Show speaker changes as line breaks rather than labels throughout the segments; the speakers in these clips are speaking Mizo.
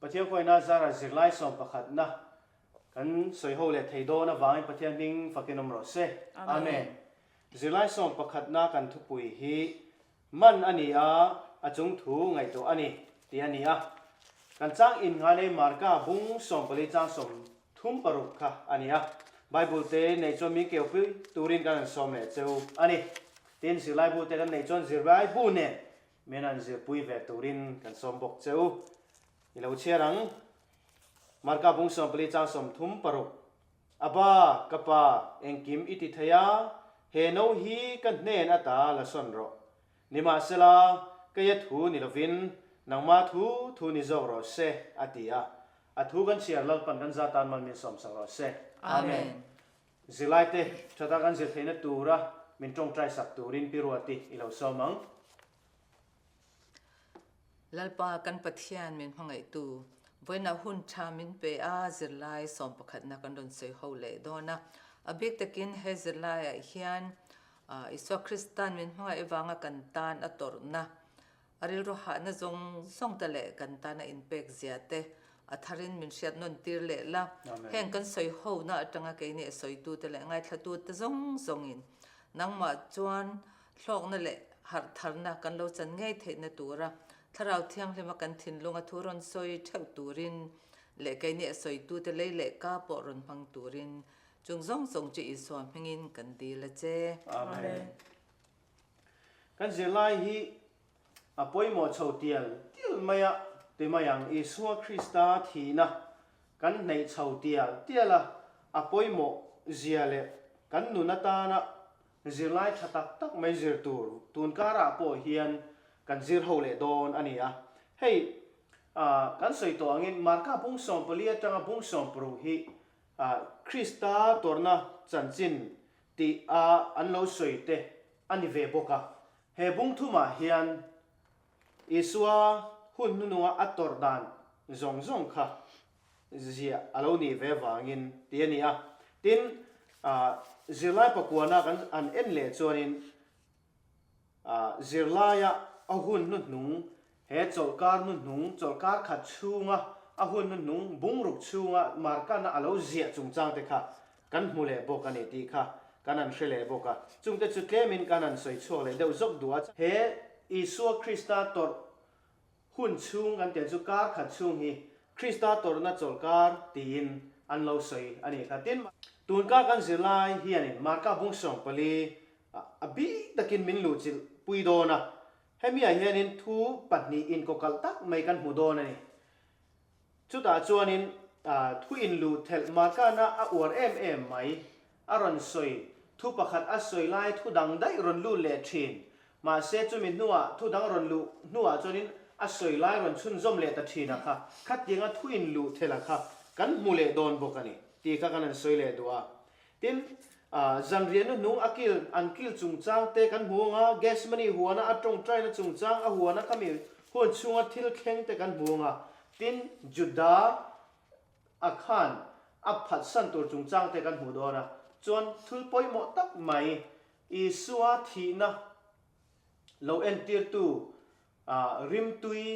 Pathian khuaina zara zirlai sawmpakhatna kan sawi ho leh thei dawn avangin Pathian hming fakin awm rawh se. Amen. Zirlai sawmpakhatna kan thupui hi Man a ni a, a chung thu ngaihtuah a ni tih a ni a. Kan chang in ngai lei Marka bung 14 chang 36 kha a ni a. Bible te neih chuan min keupui turin kan han sawm leh cheu a ni. Tin, zirlaibu te kan neih chuan zirlaibu nen min han zirpui ve turin kan sawm bawk cheu. I lo chhiar ang. Marka bung 14 chang 36. Aba, ka pa, engkim i ti thei a, he no hi ka hnen ata la sawn rawh. Nimahsela, keia thu ni lovin, nangma thu thu ni zawk rawh se, a ti a. A thu kan chhiar Lalpan kan za tan mal min sawmsak rawh se. Amen. Zirlaite, thata kan zir theihna tura min tawngtai sak turin Pi Ruati i lo sawm ang.
Lalpa kan Pathian min hmangaihtu, vawiinah hun tha min pe a, zirlai sawmpakhatna kan rawn sawi ho leh dawn a. A bik takin he zirlaiah hian Isua Kristan min hmangaih avanga kan tan a tawrhna, a rilru hahna zawng zawng te leh kan tana inpek zia te a tharin min hriat nawn tir leh la. Heng kan sawi hona atanga keini a sawitute leh ngaithlatute zawng zawngin nangmah chuan Hlawkna leh harh tharna kan lo chan ngei theihna tura Thlarau Thianghlima kan thinlunga thu rawn sawi theuh turin leh keini a sawitute lei leh ka pawh rawn hmang turin chung zawng zawng chu Isua hmingin kan dil a che.
Amen. Kan zirlai hi a pawimawh chho tial tial mai a ti mai ang. Isua Krista thihna kan hneih chho tial tial a, a pawimawh zia leh kan nun atana Zirlai tha tak tak mai zir tur tun karah pawh hian kan zir ho leh dawn a ni a. Hei kan sawi tawh angin Marka bung 14 atanga bung 16 hi Krista tawrhna chanchin tih a an lo sawi te a ni ve bawk a. He bung thumah hian Isua hun hnununga a tawrh dan zawng zawng kha ziah a lo nih ve vangin tih a ni a. Tin, zirlai pakuana kan han en leh chuanin zirlaia a hun hnuhnung, he chawlhkar hnuhnung, chawlhkar khat chhunga a hun hnuhnung bungruk chhunga Markana a lo ziah chungchang te kha kan hmu leh bawk a ni tih kha kan han hre leh bawk a. Chungte chu tlemin kan han sawi chhuak leh deuh zawk duh a. He Isua Krista tawrh Hun chhung kan tih chu kar khat chhung hi Krista tawrhna chawlhkar tiin an lo sawi a nih kha. Tin, tun kar kan zirlai hianin Marka bung 14 a bik takin min luhchilh pui dawn a, hemiah hianin thu pahnih inkawkalh tak mai kan hmu dawn a ni. Chutah chuanin thu inluh thelh Markana a uar em em mai a rawn sawi, thu pakhat a sawi lai thu dang daih rawn lut leh thin. Mahse chumi hnuah thu dang rawn luh hnuah chuanin a sawi lai rawn chhunzawm leh ta thin a kha, khatianga thu inluh thelh a kha kan hmu leh dawn bawk a ni tih kha kan han sawi leh duh a. Tin, zanriah hnuhnung a kil, an kil chungchang te kan hmu ang a, Gethsemane huana a tawngtaina chungchang a huana khami hun chhunga thil thleng te kan hmu ang a, tin, Juda a khan a phatsan tur chungchang te kan hmuh dawn a, chuan thil pawimawh tak mai Isua thihna lo entirtu rimtui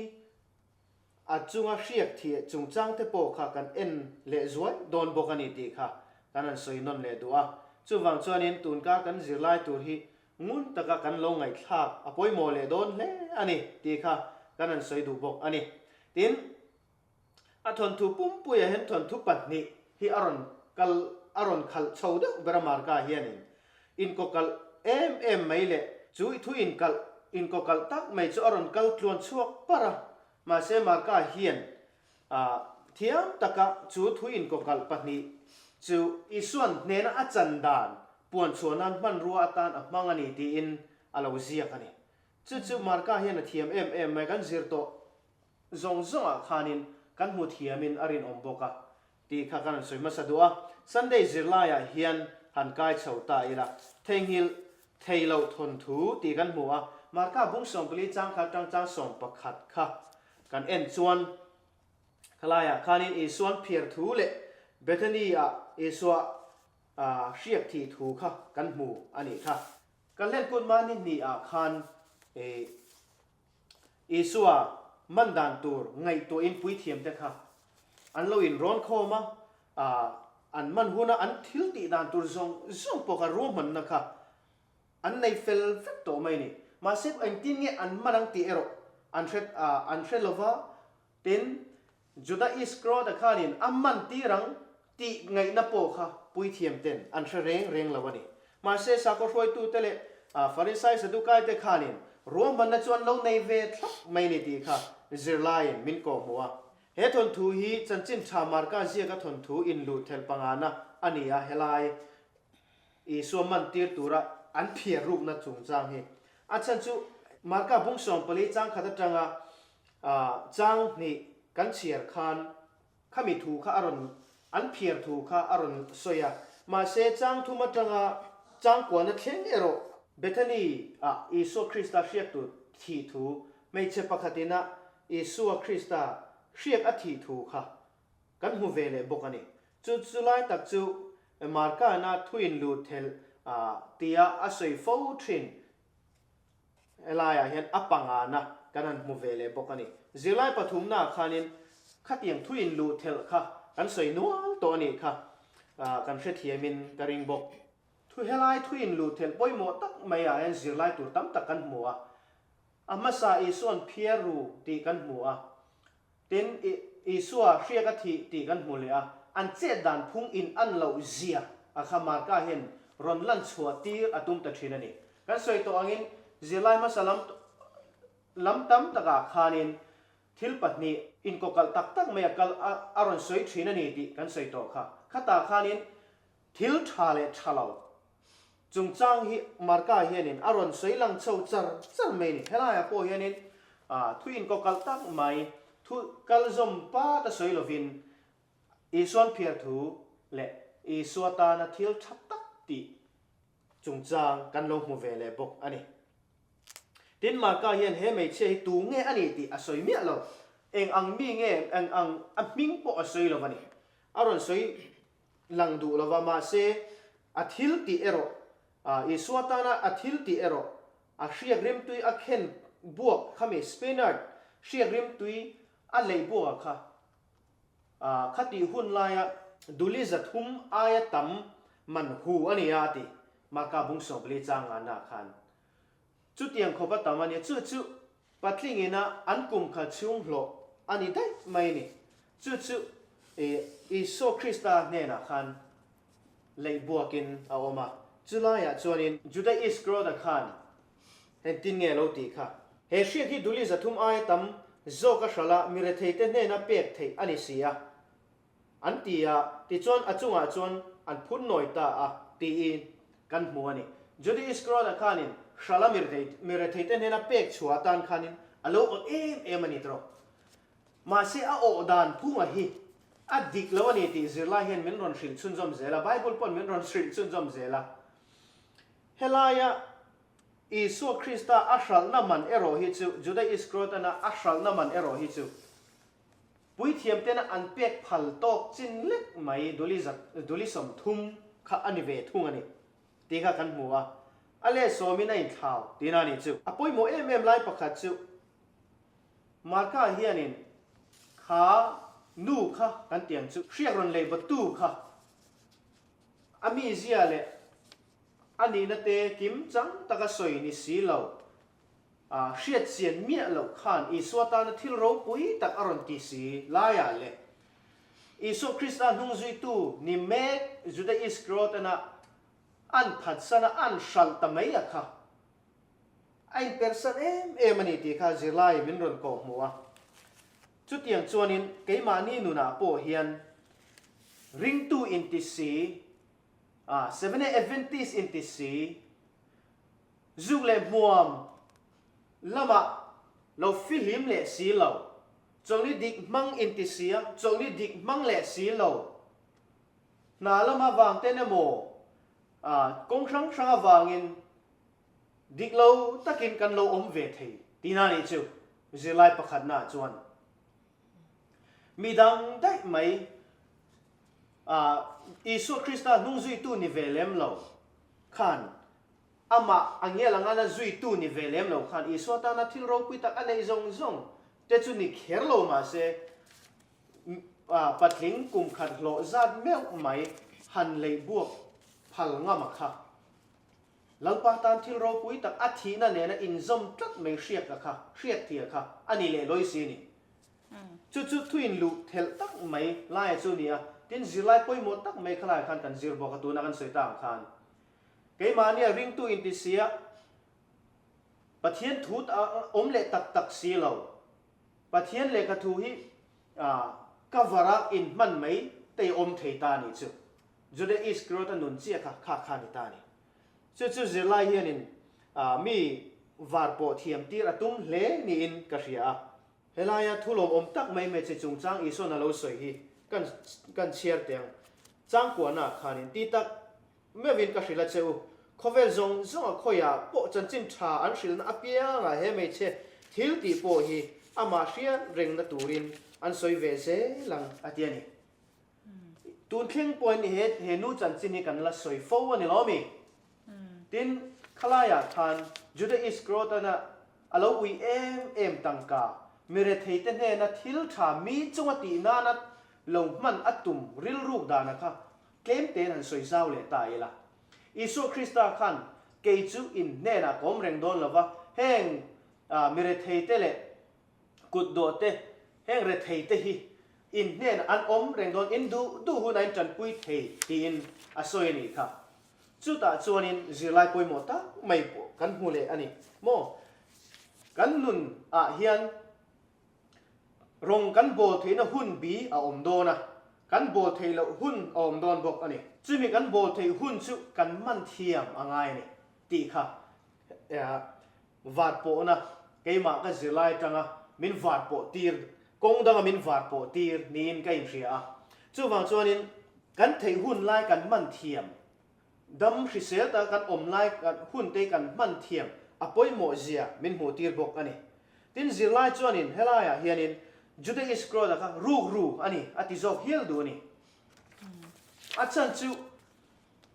A chunga hriak thih chungchang te pawh kha kan en leh zuai dawn bawk a ni tih kha kan han sawi nawn leh duh a. Chuvang chuanin tunkar kan zirlai tur hi ngun taka kan lo ngaihthlak a pawimawh leh dawn hle a ni tih kha kan han sawi duh bawk a ni. Tin, a thawnthu pumpuiah hian thawnthu pahnih hi a rawn kal a rawn khalh chho deuh ber a Marka hianin inkawkalh em em mai leh chu thu inkalh inkawkalh tak mai chu a rawn kal tluan chhuak par a. Mahse Marka hian thiam taka chu thu inkawkalh pahnih chu Isua'n hnena a chan dan puan chhuah nan hmanrua atan a hmang a ni tiin a lo ziak a ni. Chu chu Marka hian a thiam em em mai, kan zir tawh zawng zawngah khanin kan hmu thiamin a rinawm bawk a tih kha kan rawn sawi hmasa duh a. Sunday zirlaiah hian han kai chho ta ila, theihnghilh thei loh thawnthu tih kan hmu a, Marka bung 14 chang kha tang chang 11 kha kan en chuan khalaiah khanin Isua'n phiar thu leh Bethany-ah Isua hriak thih thu kha kan hmu a nih kha. Kan hlen kut mahni hnih ah khan Isua. man dan tur ngaihtuahin puithiamte kha an lo inrawn khawm a, an man huna an thil tih dan tur zawng zawng pawh kha ruahmanna kha an nei fel vek tawh mai a ni. Mahse engtin nge an man ang tih erawh an hre an hre lova, tin Juda Iskariota khanin a man tir ang tih ngaihna pawh kha puithiam ten an hre reng reng lo a ni. Mahse sakhaw hruaitute leh Farisai Sadukaite khanin ruahmanna chu an lo nei ve thlap mai a ni tih kha zirlaiin min kawhhmuh a. He thawnthu hi chanchin tha Marka ziaka thawnthu inluh thelh pangana a ni a, helai Isua man tir tura an phiar rukna chungchang hi. A chhan chu Marka bung 14 chang khat atanga chang hnih kan chhiar khan khami thu kha a rawn an phiar thu kha a rawn sawi a. Mahse chang thum atanga chang kuana thleng erawh Bethany ah Isua Krista hriak tur thih thu, hmeichhe pakhatin a Isua Krista hriak a thih thu kha kan hmu ve leh bawk a ni. Chu chu lai tak chu Markana thuin lut thelh tia a sawi fo thin helaiah hian a pangana kan han hmu ve leh bawk a ni. Zirlai pathumnaah khanin khatiang thuin luh thelh kha kan sawi nual tawh a nih kha kan hrethiamin ka ring bawk. Thu helai thuin luh thelh pawimawh tak maiah hian zirlai tur tam tak kan hmu a. A hmasa Isua'n phiar ru tih kan hmu a. Tin, Isua hriak a thih tih kan hmu leh a, an chet dan phung in an loh zia a kha Marka hian rawn lan chhuah tir a tum ta thin a ni. Kan sawi tawh angin zirlai hmasa lam lam tam takah khanin thil pahnih inkawkalh tak tak mai a kal a a rawn sawi thin a ni tih kan sawi tawh kha. Khatah khanin thil tha leh tha lo Chungchang hi Marka hianin a rawn sawi lang chho char char mai a ni. Helaiah pawh hianin thu inkawkalh tak mai, thu kal zawm pat a sawi lovin Isuan phiar thu leh Isua tana thil tha tak tih chungchang kan lo hmu ve leh bawk a ni. Tin, Marka hian he hmeichhia hi tu nge a nih tih a sawi miah lo. Eng ang mi nge, eng ang a hming pawh a sawi lo a ni. A rawn sawi lang duh lova, mahse a thil tih erawh, Isua tana a thil tih erawh a hriak rimtui a khen buak khami Spinard hriak rimtui a lei buakah kha khatih hun laia duli 300 aia tam man hu a ni a a ti, Marka bung 14 chang ngana khan. Chutiang khawp a tam a nia, chu chu Patling ina an kum khat chhung hlawh a ni daih mai a ni. Chu chu Isua Krista hnenah khan leih buakin a awm a. Chu laiah chuanin Juda Iskariota khan engtin nge a lo tih kha? He hriak hi duli 300 aia tam zawk a hralh a, mi retheite hnena pek theih a ni si a. An ti a, tichuan a chungah chuan an phun nawi ta a, tiin kan hmu a ni. Judy Iskariota khanin hrala mi retheite hnena pek chhuah atan khanin a lo awt em em a ni tawh. Mahse a awh dan phunga hi a dik lo a ni tih zirlai hian min rawn hrilh chhunzawm zel a, Bible paw'n min rawn hrilh chhunzawm zel a. Helaia Isua Krista a hralhna man erawh hi chu, Juda Iskariotana a hralhna man erawh hi chu, Puithiam tena an pek phal tawk chin lek mai duli zat duli 30 kha a ni ve thung a ni tih kha kan hmu a, a let sawmin a inthlau tihna a nih chu. A pawimawh em em lai pakhat chu Marka hianin kha nu kha kan tih ang chu hriak rawn lei bawtu kha a mizia leh a nihna te kim chang taka sawi ni si lo A hriat chian miah loh khan Isua tana thil ropui tak a rawn ti si laiah leh Isua Krista hnung zuitu ni mek Juda Iskariot-ana an phatsana an hralh ta mai a kha a inpersan em em a ni tih kha zirlai min rawn kawh hmu a. Chutiang chuanin keimahni nunah pawh hian ringtu inti si, Seventh-day Adventist inti si, Zuk leh hmuam lamah lo fihlim leh si lo, chawlhni dik hmang inti si a, chawlhni dik hmang leh si lo, hna lama vang ten emaw, kawng hrang hrang avangin dik lo takin kan lo awm ve thei tihna a nih chu zirlai pakhatnaah chuan. Mi dang daih mai Isua Krista hnungzuitu ni ve lem lo khan Amah a ngial anga na zuitu ni ve lem lo khan Isua tana thil ropui tak a neih zawng zawng. te chu ni kher lo mah se patling kum khat hlawh zat meuh mai han leih buak phal ngam a kha. Lalpa tan thil ropui tak a thihna nena inzawm tlat mai hriat a kha, hriat thih a kha a ni leh lawi si a ni. Chu chu thuin luh thelh tak mai laia chu a ni a, tin zirlai pawimawh tak mai khalaiah khan kan zir bawk a, tuna kan sawi ta ang khan keimahnia ringtu inti sia Pathian thu awm leh tak tak si lo, Pathian lehkha thu hi cover a inhman mai te i awm thei ta a nih chu. Juda Iskariot-a nun chiah kha kha kha a ni ta a ni. Chu chu zirlai hianin mi var pawh thiam tir a tum hle niin ka hria a. Helaia thu lawmawm tak mai hmeichhe chungchang Isua'n a lo sawi hi kan kan chhiar teh ang. Changkuahnaah khanin ti tak meuhin ka hrilh a che u. Khawvel zawng zawnga khawiah pawh chanchin tha an hrilhna apiangah he hmeichhe thil tih pawh hi amah hriat rengna turin an sawi ve zel ang a ti a ni. Tun thleng pawhin he he nu chanchin hi kan la sawi fo a ni lo mi? Tin, khalaiah khan Juda Iskariot-ana a lo ui em em tangka, mi retheite hnena thil tha mi chunga tih nana lo hman a tum rilruk dana kha tlem tein han sawi zau leh ta ila. Isua Krista khan kei chu in hnenah ka awm reng dawn lova, heng mi retheite leh Kut dawh te, heng rethei te hi in hnenah an awm reng dawn, in duh duh hunah in tanpui thei tiin a sawi a nih kha. Chutah chuanin zirlai pawimawh tak mai pawh kan hmu leh a ni maw? Kan nun ah hian rawng kan bawl theihna hun bi a awm dawn a, kan bawl theih loh hun a awm dawn bawk a ni. Chumi kan bawl theih hun chu kan man thiam a ngai a ni tih kha Var pawhna, keimah ka zirlai atanga min var pawh tir, kawng danga min var pawh tir niin ka inhria a. Chuvang chuanin kan theih hun lai kan hman thiam, dam hrisel taka kan awm lai hun te kan hman thiam a pawimawh zia min hmuh tir bawk a ni. Tin, zirlai chuanin helaiah hianin Juda Iskariot-a kha rukru a ni a ti zawk hial duh a ni. A chhan chu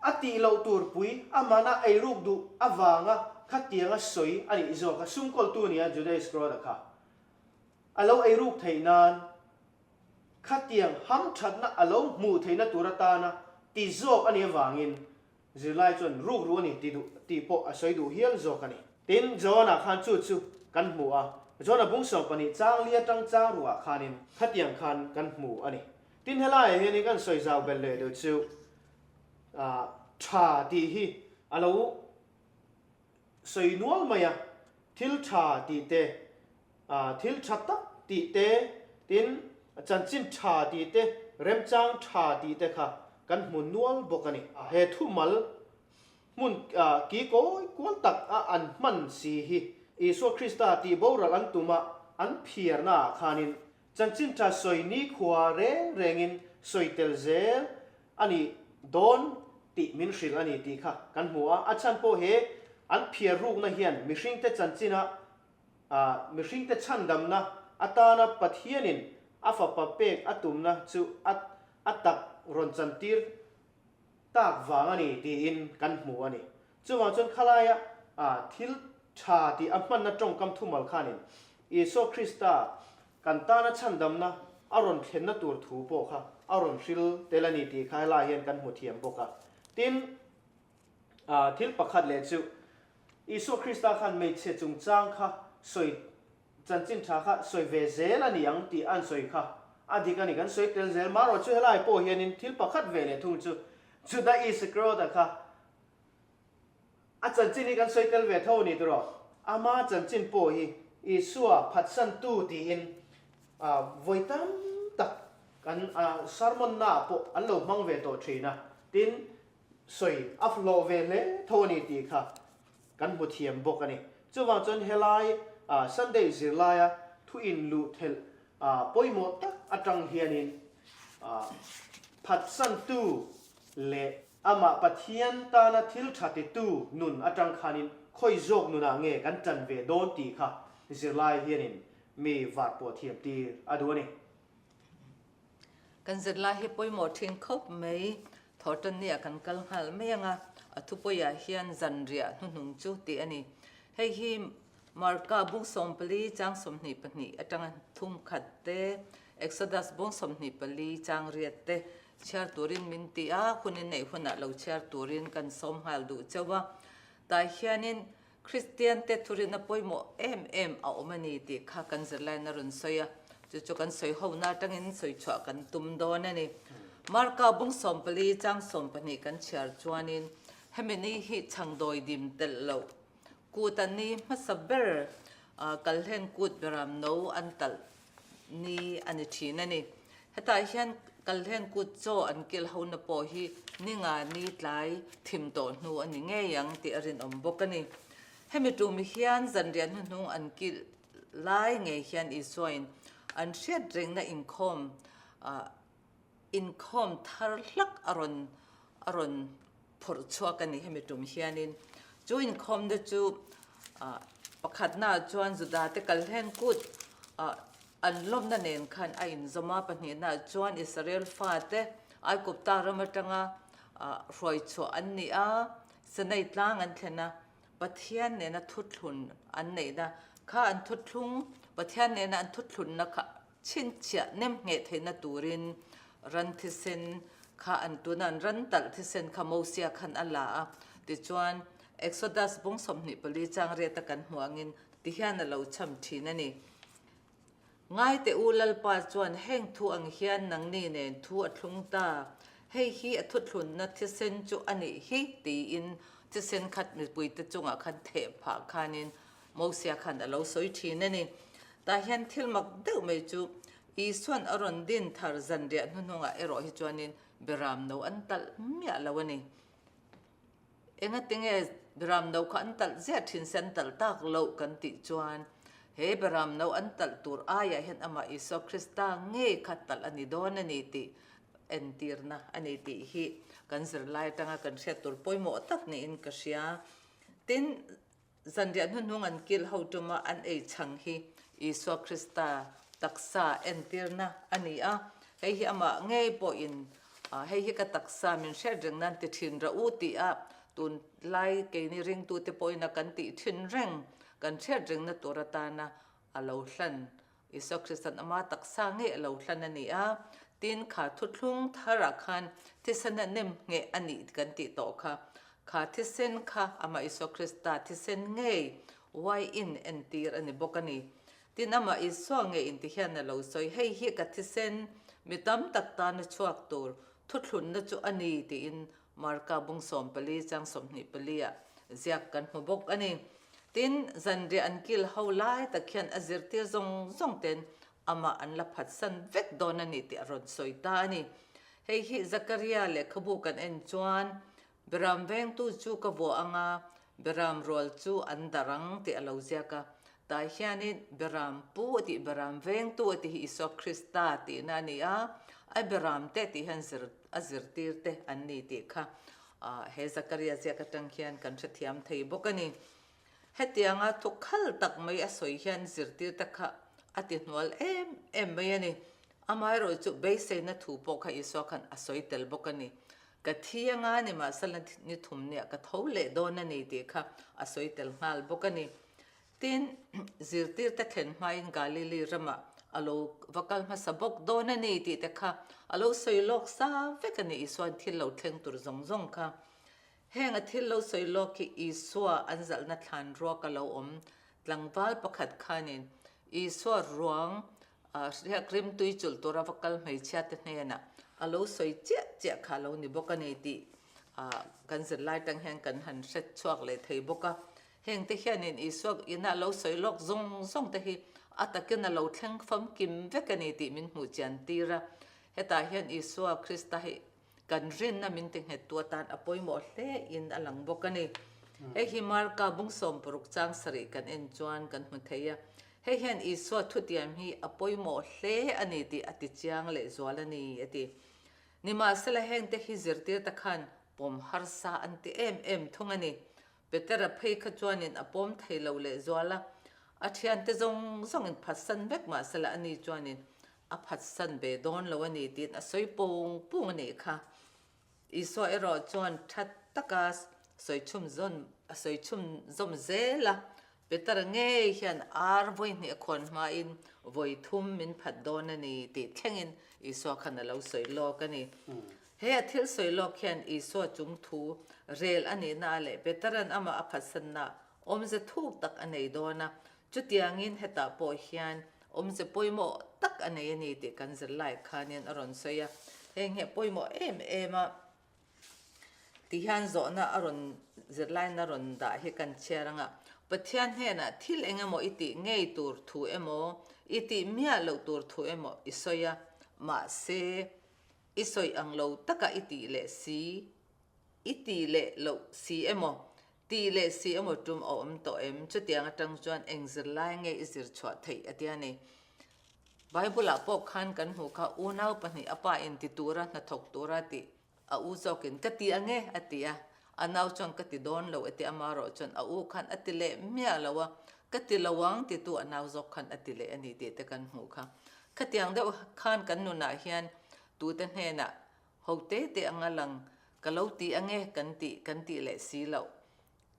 A tih loh tur pui a mana eiruk duh avanga khatianga sawi a nih zawk a, sumkawltu nia Juda Iskariot-a kha a lo eiruk theih nan khatiang hamthatna a lo hmuh theihna tur atana ti zawk a nih avangin zirlai chuan rukru a ni ti duh tih pawh a sawi duh hial zawk a ni. Tin, John-a khan chu chu kan hmu a, John-a bung 12 chang li atang chang ruah khanin khatiang khan kan hmu a ni. Tin, helaiah hianin kan sawi zau belh leh deuh chu tha tih hi a lo sawi nual mai a, thil tha tih te, thil tha tak tih te, tin chanchin tha tih te, remchang tha tih te kha kan hmu nual bawk a ni. He thumal hmun ki kawi kual tak a an hman si hi Isua Krista tih boral an tuma an phiarna ah khanin Chanchin tha sawi nikhua reng rengin sawi tel zel a nih dawn tih min hrilh a ni tih kha kan hmu a. A chhan pawh he an phiar rukna hian mihringte chanchina mihringte chhandamna atana Pathianin a fapa pek a tumna chu a a tak rawn chantir tak vang a ni tiin kan hmu a ni. Chuvang chuan khalaia thil tha tih a hmanna tawngkam thumal khanin Isua Krista kan tana chhandamna a rawn thlenna tur thu pawh kha a rawn hril tel a ni tih kha helaiah hian kan hmu thiam bawk a. Tin, thil pakhat leh chu Isua Krista khan hmeichhe chungchang kha sawi chanchin tha kha sawi ve zel a ni ang tih an sawi kha a dik a ni. Kan sawi tel zel. Marawh chu helai pawh hianin thil pakhat ve leh thung chu Juda Iskariot-a kha A chanchin hi kan sawi tel ve tho a ni tiraw? Ama chanchin pawh hi Isua phatsantu tiin vawi tam tak kan sermon naah pawh an lo hmang ve tawh thin a, tin sawi a hlawh ve hle tho a ni tih kha kan hmu thiam bawk a ni. Chuvang chuan helai Sunday zirlaia thu inluh thelh pawimawh tak atang hianin phatsantu leh Amah Pathian tana thil tha titu nun atang khanin khawi zawk nunah nge kan tan ve dawn tih kha zirlai hianin mi var pawh thiam tir a duh a ni.
Kan zirlai hi pawimawh thin khawp mai. Thawhtanni-ah kan kal nghal mai ang a, a thupawiah hian zanriah hnuhnung chu tih a ni. Hei hi. Marka bung 14 chang 22 atanga thum khat te, Exodus bung 24 chang riat te chhiar turin min ti a, hun in neih hunah lo chhiar turin kan sawm nghal duh chauh a. Tah hianin Kristiante thurin a pawimawh em em a awm a ni tih kha kan zirlain a rawn sawi a, chu chu kan sawi hona atangin sawi chhuah kan tum dawn a ni. Marka bung 14 chang 12 kan chhiar chuanin hemi ni hi chhangdawi dim telh loh kut a ni hmasa ber kalhlen kut beram no an talh ni a ni thin a ni. Hetah hian kalhlen kut chaw an kilh hona pawh hi ni nga ni tlai thim tawh hnu a ni ngei ang tih a rinawm bawk a ni. Hemi tum hian zanriah hnuhnung an kilh lai ngei hian Isuain an hriat rengna inkhawm inkhawm thar hlak a rawn a rawn phawrh chhuak a ni hemi tum hianin. Chu inkhawmna chu pakhatnaah chuan Judate kalhlen kut an lawmna nen khan a inzawm a, pahnihnaah chuan Israel fate Aigupta ram atanga hruai chhuah an ni a, Sinai tlang an thlen a, Pathian nena thuthlun an neihna kha an thuthlung Pathian nena an thuthlunna kha Chhinchhiah nem ngheh theihna turin ran thisen kha an tun a, an ran talh thisen kha Mosia khan a la a. Tichuan, Exodus bung 24 chang riata kan hmuh angin tihian a lo cham thin a ni. Ngai teh u Lalpa chuan heng thu ang hian nangni nen thu a thlung ta, hei hi a thuthlunna thisen chu a nih hi tiin thisen khat mipuite chungah khan theh phah khanin Mosia khan a lo sawi thin a ni. Tah hian thil mak deuh mai chu Isua'n a rawn din thar zanriah hnuhnungah erawh hi chuanin Beram no an talh miah lo a ni. Engatinge Beram no kha an talh ziah thin se an talh tak loh kan tih chuan he Beram no an talh tur aiah hian amah Isua Krista ngei kha talh a ni dawn a ni tih entirna a ni tih hi kan zirlai atanga kan hriat tur pawimawh tak niin ka hria. Tin, Zanriah hnuhnung an kilh ho tuma an ei chhang hi Isua Krista taksa entirna a ni a, hei hi amah ngei pawhin hei hi ka taksa min hriat reng nan ti thin rah u tih a tunlai keini ringtute pawhin a kan tih thin reng kan hriat rengna tur atana a lo hlan Isua Krista'n ama taksa ngei a lo hlan a ni a, tin kha thuthlung tharah khan thisen a nem ngheh a nih kan tih tawh kha. Kha thisen kha amah Isua Krista thisen ngei uaiin entir a ni bawk a ni. Tin amah Isua ngei inti hian a lo sawi, hei hi ka thisen mi tam tak tana chhuak tur thuthlunna chu a ni tiin Marka bung 14 chang 24 ah ziak kan hmu bawk a ni. Tin, zanriah an kil ho lai tak hian a zirtir zawng zawng ten amah an la phatsan vek dawn a ni tih a rawn sawi ta a ni. Hei hi Zakaria lehkhabu kan en chuan, Beram vengtu chu ka vuah ang a, beram rual chu an darh ang tih a lo ziak a. Tah hianin beram pu a tih, beram vengtu a tih hi Isua Krista tihna a ni a, a beram te tih hian zir a zirtir te an ni tih kha he Zakaria ziak atang hian kan hrethiam thei bawk a ni. Hetianga thu khal tak mai a sawi hian zirtir te kha a ti hnual em em mai a ni. Amaherawh chu beiseina thu pawh kha Isua khan a sawi tel bawk a ni. Ka thi anga nimahsela ni thum nia ka tho leh dawn a ni tih kha a sawi tel nghal bawk a ni. Tin, zirtirte thlen hmain Galili ramah a lo va kal hmasa bawk dawn a ni tih te kha a lo sawi lawk sa vek a ni Isua'n thil lo thleng tur zawng zawng kha. Heng a thil lo sawi lawk hi Isua an zalhna thlan ruak a lo awm tlangval pakhat khanin Isua ruang hriak rimtui chulh tura va kal hmeichhiate hnenah a lo sawi chiah chiah kha a lo ni bawk a ni tih kan zirlai tang hian kan han hre chhuak leh thei bawk a. Hengte hianin Isua ina lo sawi lawk zawng zawng te hi a takin a lo thleng famkim vek a ni tih min hmuh chian tir a. Hetah hian Isua Krista hi kan rinna min ti nghettu atan a pawimawh hle in a lang bawk a ni. Hei hi Marka bung 60 chang sarih kan en chuan kan hmu thei a. Hei hian Isua thutiam hi a pawimawh hle a ni tih a ti chiang lehzual a ni, a ti. Nimahsela hengte hi zirtirte khan pawm harsa an ti em em thung a ni. Petera phei kha chuanin a pawm thei lo lehzual a, a thiante zawng zawngin phatsan vek mahsela ani chuanin a phatsan ve dawn lo a ni tiin a sawi pung pung a nih kha. Isua erawh chuan tha taka sawi chhum zawn a sawi chhum zawm zel a. Petera ngei hian ar vawi hnih a khawn hmain vawi thum min phat dawn a ni tih thlengin Isua khan a lo sawi lawk a ni. He a thil sawi lawk hian Isua chung thu rel a nihna leh Petera'n amah a phatsanna awmze thuk tak a nei dawn a, chutiangin hetah pawh hian awmze pawimawh tak a nei a ni tih kan zirlai khanin a rawn sawi a. Heng hi a pawimawh em em a. Ti hian zawhna a rawn zirlaina rawn dah hi kan chhiar anga, Pathian hnenah thil eng emaw i tih ngei tur thu emaw, i tih miah loh tur thu emaw i sawi a, mahse i sawi ang lo taka i tih leh si, i tih leh loh si emaw, tih leh si emaw tum a awm tawh em? Chutiang atang chuan eng zirlai nge i zir chhuah theih a tia ni. Bible-ah pawh khan kan hmuh kha unau pahnih a pa in ti tura hnathawk tura tih a u zawkin ka ti ange a ti a, a nau chuan ka ti dawn lo a ti a, amarawh chuan a u khan a ti leh miah lo a, ka ti lo ang titu a nau zawk khan a ti leh a ni tih te kan hmuh kha. Khatiang deuh khan kan nunah hian tute hnenah ho te te anga lang ka lo ti ange kan tih kan tih leh si loh.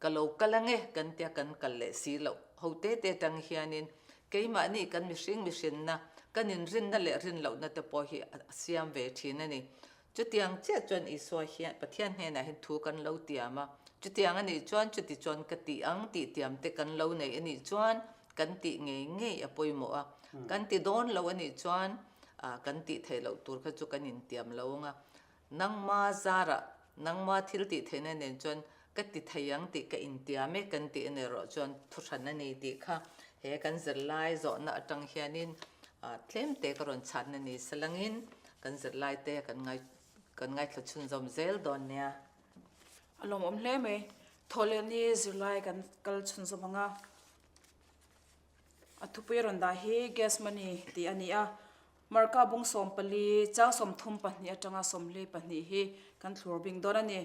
Ka lo kal ange kan tia kan kal leh si loh. Ho te te atang hianin keimahni kan mihring mihrinna, kan inrinna leh rinlohna te pawh hi a siam ve thin a ni. Chutiang chiah chuan Isua hian Pathian hnenah hian thu kan lo tiam a, chutiang a nih chuan chuti chuan ka tih ang tih tiam te kan lo nei a nih chuan kan tih ngei ngei a pawimawh a. Kan ti dawn lo a nih chuan kan tih theih loh tur kha chu kan intiam lo ang a. Nangma zarah, nangma thil tih theihna nen chuan ka ti thei ang tih ka intiam e kan tih en erawh chuan thuhran a ni tih kha he kan zirlai zawhna atang hianin tlemte ka rawn chhanna ni salangin kan zirlaite kan ngai kan ngaithla chhunzawm zel dawn nia.
A lawmawm hle mai. Thawhlehni zirlai kan kal chhunzawm ang a. A thupui a rawn dah hi Gas Money tih a ni a. Marka bung 14, chang 32 atanga 42 hi kan thlur bing dawn a ni.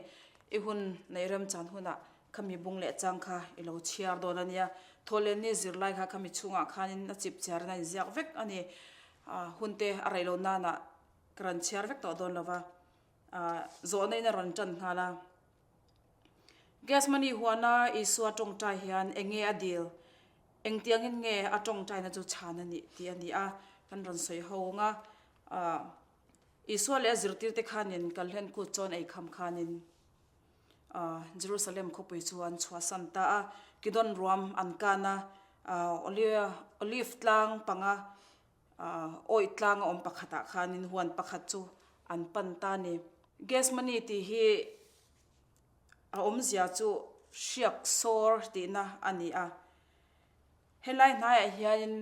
I hun neih remchan hunah khami bung leh chang kha i lo chhiar dawn a nia. Thawhlenni zirlai kha khami chhungah khanin a chip chiarin a inziak vek a ni. Hun te a reih loh nanah ka rawn chhiar vek tawh dawn lo va, zawhna in a rawn tan nghal a. Gethsemane huana Isua tawngtai hian eng nge a dil? Engtiangin nge a tawngtaina chu chhan a nih tih a ni a, kan rawn sawi ho ang a. Isua leh a zirtirte khanin Kalhlen kut chuan ei kham khanin Jerusalem khawpui chu an chhuahsan ta a, Kidon ruam an kan a, Olive tlang panga awih tlang a awm pakhatah khanin huan pakhat chu an pan ta a ni. Gethsemane tih hi A awmzia chu hriak sawr tihna a ni a. Helai hnaiah hianin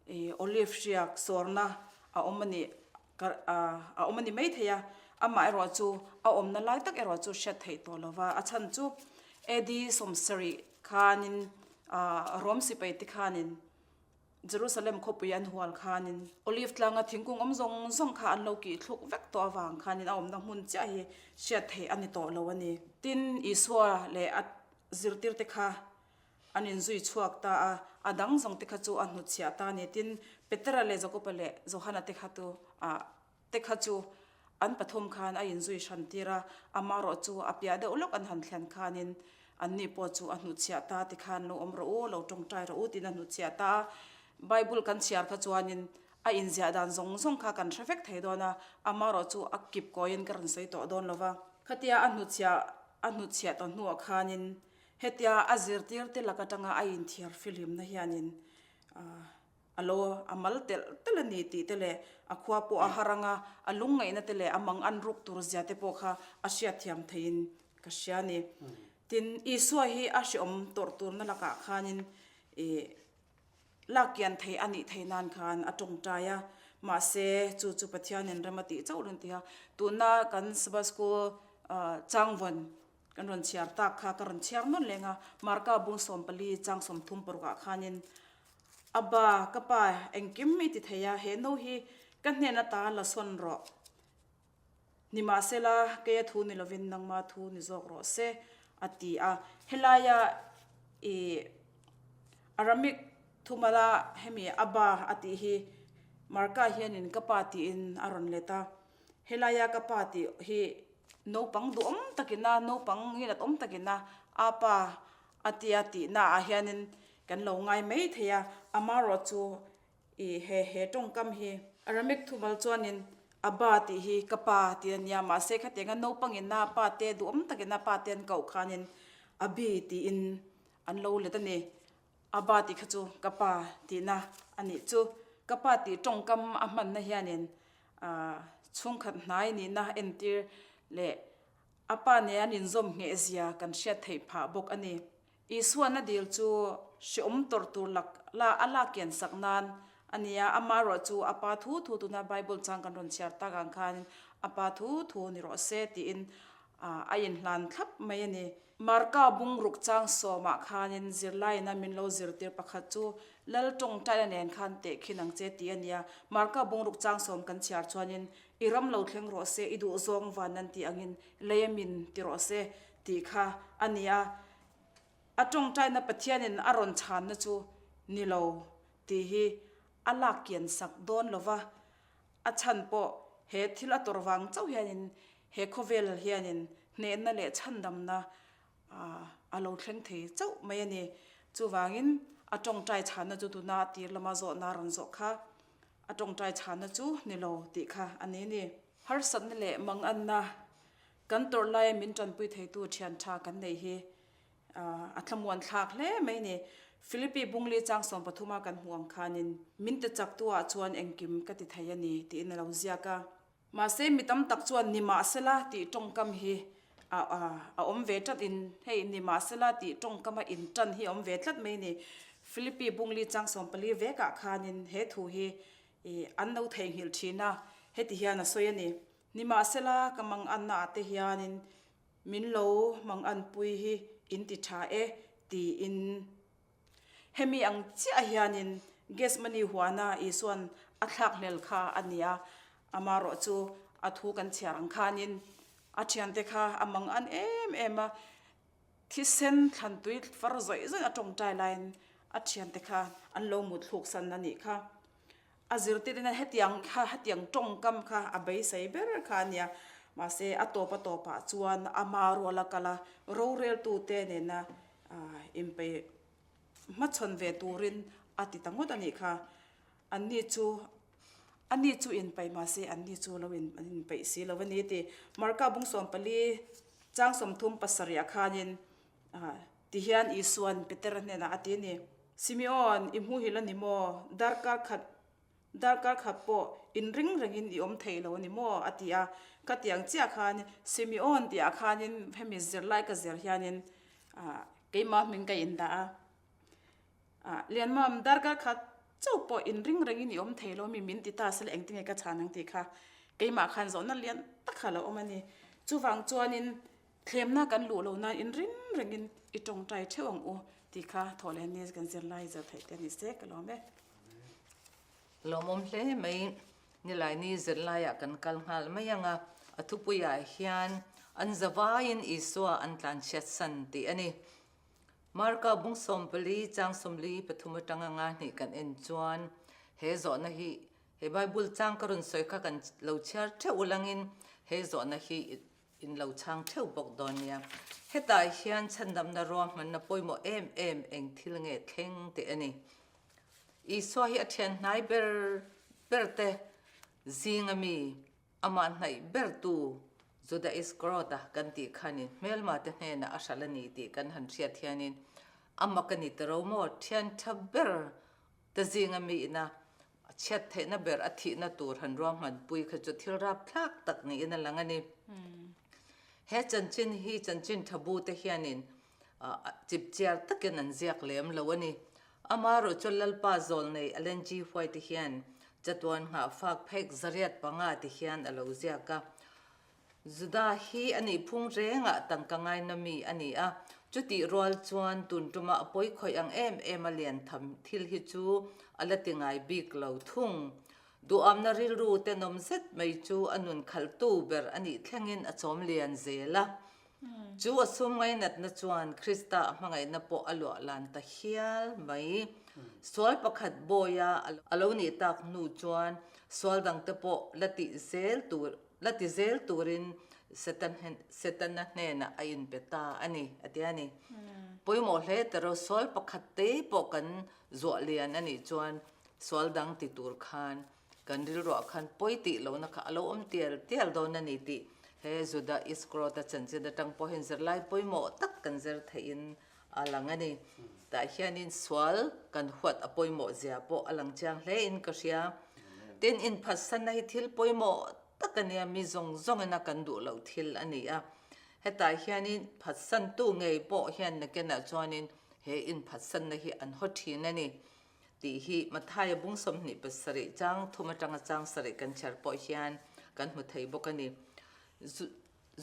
ih olive hriak sawrna a awm a nih a awm a ni maithei a, amaherawh chu a awmna lai tak erawh chu hriat theih tawh lo va, a chhan chu AD 70 khanin ah Rom sipai te khanin Jerusalem khawpui an hual khanin Olive tlanga thingkung awm zawng zawng kha an lo kih thluk vek tawh avang khanin a awmna hmun chiah hi hriat theih a ni tawh lo a ni. Tin, Isua leh a zirtirte kha an inzui chhuak ta a, a dang zawng te kha chu a hnutchhiah ta a ni. Tin, Petera leh Jakoba leh Johana te kha tu ah te kha chu an pathum khan a inzui hran tir a, amaherawh chu a piah deuh lawk an han thlen khanin anni pawh chu a hnutchhiah ta ti khan lo awm rawh u, lo tawngtai rawh u tiin a hnutchhiah ta a. Bible kan chhiar kha chuanin a inziah dan zawng zawng kha kan hre vek thei dawn a, amaherawh chu a kip kawiin ka rawn sawi tawh dawn lo va. Khatia a hnutchhiah a hnutchhiah tawh hnuah khanin hetia a zirtirte lak atanga a inthiar fihlimna hianin A lo a mal telh telh a ni tih te leh a khua pawh a har anga a lungngaihna te leh a mang an ruk tur zia te pawh kha a hriatthiam theiin ka hria a ni. Tin, Isua hi a hreawm tawrh turna lakah khanin ih lak kian thei a nih theih nan khan a tawngtai a, mahse chu chu Pathianin rem a tih chauh lo ni a. Tuna kan Sabbath School changvawn kan rawn chhiar tak kha ka rawn chhiar nawn leng a, Marka bung 14 chang 36 ah khanin Abba, ka pa, engkim i ti thei a, he no hi ka hnen ata la sawn rawh. Nimahsela, keia thu ni lovin nangma thu ni zawk rawh se, a ti a. Helaia i Aramaic thumala hemi Abba a tih hi Marka hianin ka pa tiin a rawn let a. Helaia ka pa tih hi naupang duhawm takina, naupang ngilat awm takina Apa a tia tihnaah hianin. kan lo ngai mai thei a, amarawh chu i he he tawngkam hi. Aramaic thumal chuanin Abba tih hi ka pa tih a nia, mahse khatianga naupangin a pa te duhawm takin a pa te an koh khanin Abi tiin an lo let a ni. Abba tih kha chu ka pa tihna a nih chu. Ka pa tih tawngkam a hmanna hianin chhungkhat hnai nihna entir leh a pa nen an inzawm ngheh zia kan hriat theih phah bawk a ni. Isuan a dil chu hreawm tawrh tur lak la a lak kian sak nan a ni a, amaherawh chu a pa thu thu tuna Bible chang kan rawn chhiar tak ang khanin a pa thu thu ni rawh se tiin a inhlan thlap mai a ni. Marka bungruk chang sawmah khanin zirlaiin a min lo zirtir pakhat chu Lal tawngtaina nen khan tehkhin ang che tih a ni a. Marka bungruk chang sawm kan chhiar chuanin I ram lo thleng rawh se, i duh zawng van nan tih angin lei a min ti rawh se tih kha a ni a. A tawngtaina Pathianin a rawn chhanna chu ni lo tih hi a lak kian sak dawn lo va, a chhan pawh he thil a tawrh vang chauh hianin he khawvel hianin hnehna leh chhandamna a lo thleng thei chauh mai a ni. Chuvangin a tawngtai chhanna chu tuna a tir lama zawhna a rawn zawh kha a tawngtai chhanna chu ni lo tih kha a ni ni. Harsatna leh manganna kan tawrh laia min tanpui theitu thian tha kan neih hi a thlamuan thlak hle mai ni. Philippi Bungli chang 13 a kan hmuh ang khanin min ti chaktu ah chuan engkim ka ti thei a ni tiin a lo ziak a. Mahse mi tam tak chuan nimahsela tih tawngkam hi a a awm ve tlat in hei nimahsela tih tawngkam a in tan hi a awm ve tlat mai ni. Philippi Bungli chang 14 vekah khanin he thu hi an lo theihnghilh thin a, heti hian a sawi a ni. Nimahsela ka manganna ah te hianin min lo manganpui hi in ti tha e tiin hemi ang chiah hianin Gethsemane huana Isuan a thlak hlel kha a ni a, amarawh chu a thu kan chhiar ang khanin a thiante kha a mangan em em a, thisen thlantui far zawih zawih a tawngtai laiin a thiante kha an lo mutthluk san a nih kha. A zirtirna hetiang kha hetiang tawngkam kha a beisei ber kha a nia. Mahse a tawp a tawpah chuan ama rual a kal a, roreltute nena inpeih hmachhawn ve turin a ti ta ngawt a nih kha. Anni chu ani chu inpeih mahse anni chu lo in an inpeih si lo a ni ti. Marka bung 14 chang 37 ah khanin Tihian Isua'n Petera hnenah a ti a ni. Simeon, i hmuhil a ni maw? Darkar khat, darkar khat pawh inring rengin i awm thei lo a ni maw? a ti a. Khatiang chiah khan Simeon tihah khanin hemi zirlai ka zir hianin keimah hming ka indah a. Lianmam, darkar khat chauh pawh inring rengin i awm thei lo mi min ti ta sela engtinge ka chhan ang tih kha keimah khan zawhna lian tak kha a lo awm a ni. Chuvang chuanin Thlemna kan luh lo nan inring rengin i tawngtai theuh ang u tih kha thawh leh ni kan zirlai zir theih te a ni se ka lawm e.
Lawmawm hle mai Nilaini zirlaiah kan kal nghal mai ang a, a thupuiah hian an zavaiin Isua an tlanchhiat san tih a ni. Marka bung 14 chang 43 atanga nga hnih kan en chuan he zawhna hi he Bible chang ka rawn sawi kha kan lo chhiar theuh ulangin he zawhna hi In lo chhang theuh bawk dawn nia. Hetah hian chhandamna ruahmanna pawimawh em em eng thil nge thleng tih a ni. Isua hi a thian hnai ber ber te zinga mi, amah hnaih bertu Juda Iskariot-a kan tih khanin hmelma te hnenah a hral a ni tih kan han hriat hianin a mak a ni ta ro maw? Thian tha ber te zinga mi ina A chhiat theihna ber a thihna tur han ruahmanpui kha chu thil rapthlak tak niin a lang a ni. He chanchin hi chanchin tha bu te hianin chipchiar takin an ziak lem lo a ni. Amaherawh chu Lalpa Zawlnei Ellen G. White hian chatuan nghahfak phek zariat panga ti hian a lo ziak a. Juda hi a nih phung rengah tangka ngaina mi a ni a, chutih rual chuan tun tuma a pawi khawih ang em em a lian tham thil hi chu a la ti ngai bik lo thung. Duhamna rilru tenawm zet mai chu a nun khalhtu ber a nih thlengin a chawm lian zel a. Chu a sum ngainatna chuan Krista a hmangaihna pawh a luah lan ta hial mai. Sual pakhat bawia a lo nih tak hnu chuan sual dangte pawh la tih zel tur La ti zel turin Satan Setana hnenah a inpe ta a ni, a ti a ni. Pawimawh hle ta ro sual pakhat te pawh kan zuah lian a nih chuan sual dang ti tur khan kan rilruah khan pawi tih lohna kha a lo awm tial tial dawn a ni tih he Juda Iskariota chanchin atang pawhin zirlai pawimawh tak kan zir theihin a lang a ni. Tah hianin sual kan huat a pawimawh zia pawh a lang chiang hle in ka hria. Tin, inphatsanna hi thil pawimawh tak a nia, mi zawng zawngin a kan duh loh thil a ni a. Hetah hianin phatsantu ngei pawh hian nakinah chuanin he inphatsanna hi an haw thin a ni tih hi Mathaia bung 27 chang thum atanga chang sarih kan chhiar pawh hian kan hmu thei bawk a ni.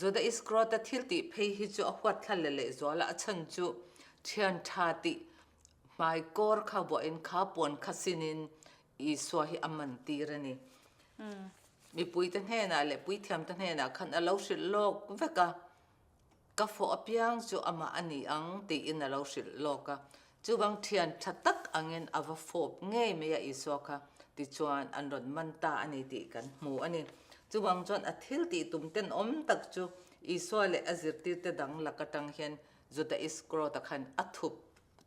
Juda Iskariota thil tih phei hi chu a huat thla leh lehzual a, a chhan chu thian tha tih hmai kawr kha vuahin kha puan kha sinin Isua hi a man tir a ni. Mipuite hnenah leh puithiamte hnenah khan a lo hrilh lawk vek a, Ka fawh apiang chu amah a ni ang tiin a lo hrilh lawk a. Chuvang thian tha tak angin a va fawp ngei mai a Isua kha tichuan an rawn man ta a ni tih kan hmu a ni. Chuvang chuan a thil tih tum tenawm tak chu Isua leh a zirtirte dang lak atang hian Juda Iskariota khan a thup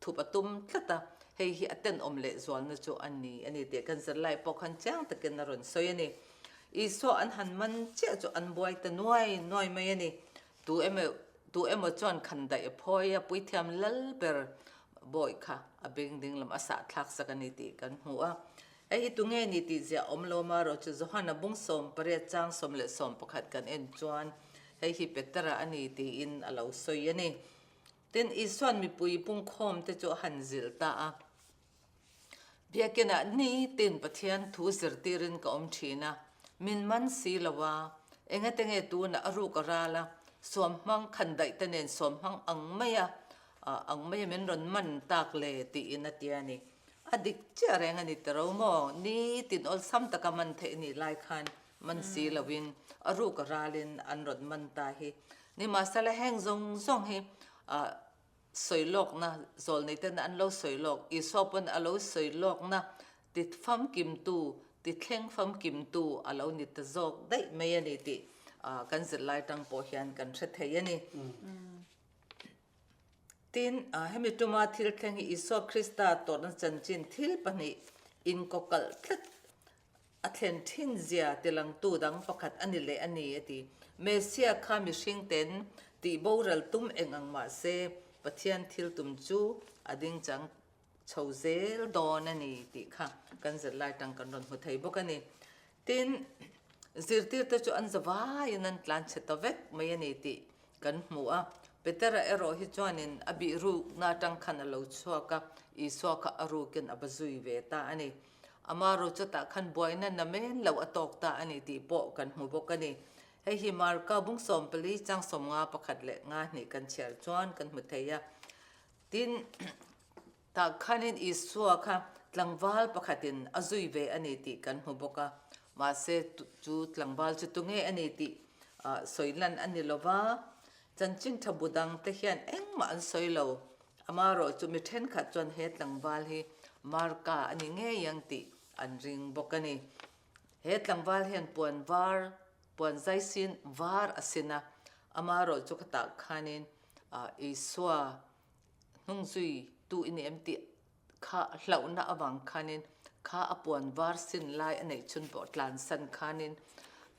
thup a tum tlat a, hei hi a tenawm lehzualna chu a ni a ni tih kan zirlai pawh khan chiang takin a rawn sawi a ni. Isua an han man chiah chu an buai ta nuai nuai mai a ni. Tu emaw tu emaw chuan khan daih a phawi a, puithiam lal ber bawi kha a beng ding lam a sah thlak sak a ni tih kan hmu a. Hei hi tunge ni tih ziah awm lo marawh chu Johana bung 18 chang 11 kan en chuan hei hi Petera a ni tiin a lo sawi a ni. Tin, Isua'n mipui pungkhawmte chu a han zilh ta a, Biakinah nitin Pathian thu zirtirin ka awm thin a, min man si lo a, engate nge tunah a ruk a ral a, suamhmang khandaih te nen suamhmang ang maia ang maia min rawn man tak le tiin a ti a ni. A dik chiah reng a ni ta ro maw? Nitin awlsam taka man theih nih lai khan man si loin a ruk a ralin an rawn man ta hi. Nimahsela heng zawng zawng hi sawi lawkna zawlnei ten an lo sawi lawk, Isua pawn a lo sawi lawkna ti famkimtu, ti thleng famkimtu a lo ni ta zawk daih mai a ni tih kan zirlai tang pawh hian kan hre thei a ni. Tin, hemi tuma thil thleng hi Isua Krista tawrhna chanchin thil pahnih inkawkalh tlat A thlen thin zia tilangtu dang pakhat a ni leh a ni, a ti. Messiah kha mihring ten tih boral tum eng ang mah se, Pathian thil tum chu a ding chang chho zel dawn a ni tih kha kan zirlai tang kan rawn hmu thei bawk a ni. Tin, zirtirte chu an zavaiin an tlan chhe ta vek mai a ni tih kan hmu a. Petera erawh hi chuanin a bih rukna atang khan a lo chhuak a, Isua kha a rukin a va zui ve ta a ni. Ama ro chutah khan buaina na men lo a tawk ta a ni tih pawh kan hmu bawk a ni. Hei hi Marka bung 14 chang 50 pakhat leh nga hnih kan chhiar chuan kan hmu thei a. Tin, tah khanin Isua kha tlangval pakhatin a zui ve a ni tih kan hmu bawk a. Mahse, chu tlangval chu tunge a ni tih sawi lan a ni lo va, chanchin tha bu dangte hian engmah an sawi lo. Amaherawh chu mi thenkhat chuan he tlangval hi Marka a ni ngei ang tih an ring bawk a ni. He tlangval hian puan var, puan zai sin var a sin a, amaherawh chu khatah khanin Isua hnungzui tu i ni em tih Kha hlauhna avang khanin kha a puan var sin lai a neih chhun pawh tlansan khanin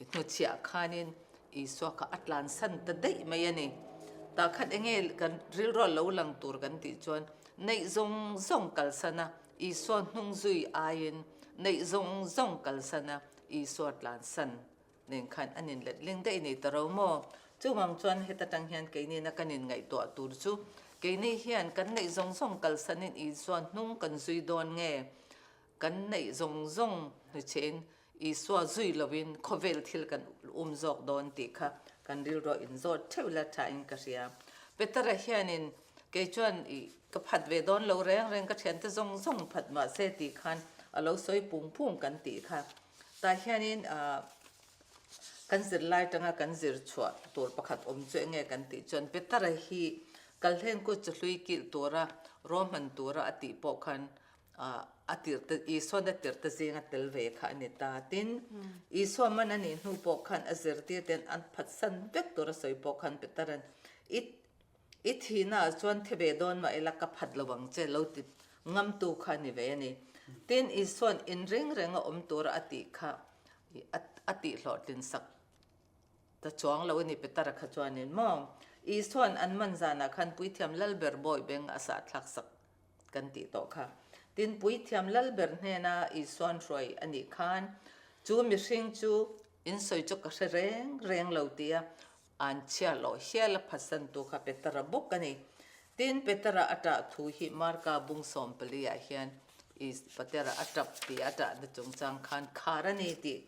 hnuchhiah khanin Isua kha a tlansan ta daih mai a ni. Tah khan enge kan rilrual lo lang tur kan tih chuan neih zawng zawng kalsan a Isua hnung zui aiin neih zawng zawng kalsan a Isua tlansan Nen khan an inlet ling daih ni ta ro maw? Chuvang chuan heta tang hian keinina kan inngaihtuah tur chu keini hian kan neih zawng zawng kalsanin Isua hnung kan zui dawn nge? Kan neih zawng zawng hnuchhein Isua zui loin khawvel thil kan um zawk dawn tih kha kan rilruah inzawt theuh la thain ka hria. Petera hianin kei chuan i ka phat ve dawn lo reng reng ka thiante zawng zawng phat mahse tih khan a lo sawi pung pung kan tih kha. Tah hianin kan zirlai tanga kan zir chhuah tur pakhat awm chu enge kan tih chuan Petera hi Kalhlen kut chu hlui kilh tura ruahman tura a tih pawh khan. A tirhte, Isua'n a tirhte zinga tel ve kha a ni ta. Tin, Isua man a nih hnu pawh khan a zirtirte'n an phatsan vek tur a sawi pawh khan Petera'n, I, i thihnaah chuan thi ve dawn mah ila ka phat lo ang che, lo ti ngamtu kha a ni ve a ni. Tin, Isua'n inring renga awm tura a tih kha a tihhlawhtlin sak ta chuang lo a ni Petera kha chuanin maw? Isua'n an man zanah khan Puithiam Lalber bawi beng a sahthlak sak kan tih tawh kha. Tin, Puithiam Lalber hnena Isua'n hruai a nih khan chu mihring chu in sawi chu ka hre reng reng lo tia an chhiar loh hial a phatsantu kha Petera bawk a ni. Tin, Petera a ṭah thu hi Marka bung sawmpali-ah hian Petera a ṭap tih a ṭahna chungchang khan khar a ni tih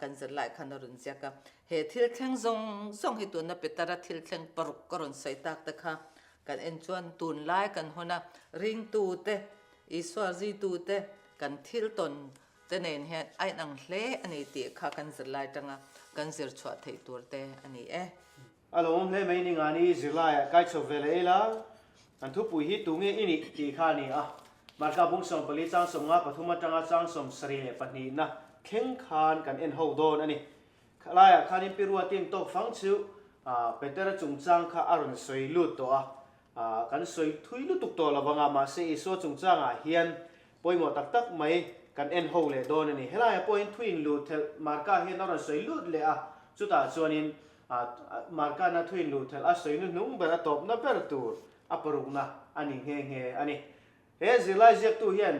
kan zirlai khan a rawn ziak a. He thil thleng zawng zawng hi tuna Petera thil thleng paruk ka rawn sawi tak te kha Kan en chuan tunlai kan hawn a, ringtute, Isua zuitute kan thil tawn te nen hian a inang hle a ni tih kha kan zirlai tanga kan zir chhuah theih tur te a ni e.
A lo awm hle mai ni ngani zirlaiah kai chho ve leh ila, kan thupui hi tunge i nih tih kha a ni a. Marka bung 14 chang 53 atanga chang 72 na thleng khan kan en ho dawn a ni. Khalaiah khanin Pi Ruatin tawk fang chu Petera chungchang kha a rawn sawi lut tawh a, kan sawi thui lutuk tawh lo vang a, mahse Isua chungchangah hian pawimawh tak tak mai kan en ho leh dawn a ni. Helaiah pawhin thuin luh thelh Marka hian a rawn sawi lut leh a, chutah chuanin Markana thuin luh thelh a sawi hnuhnung ber a tawpna ber tur a parukna a ni nghe nghe a ni. He zirlai ziaktu hian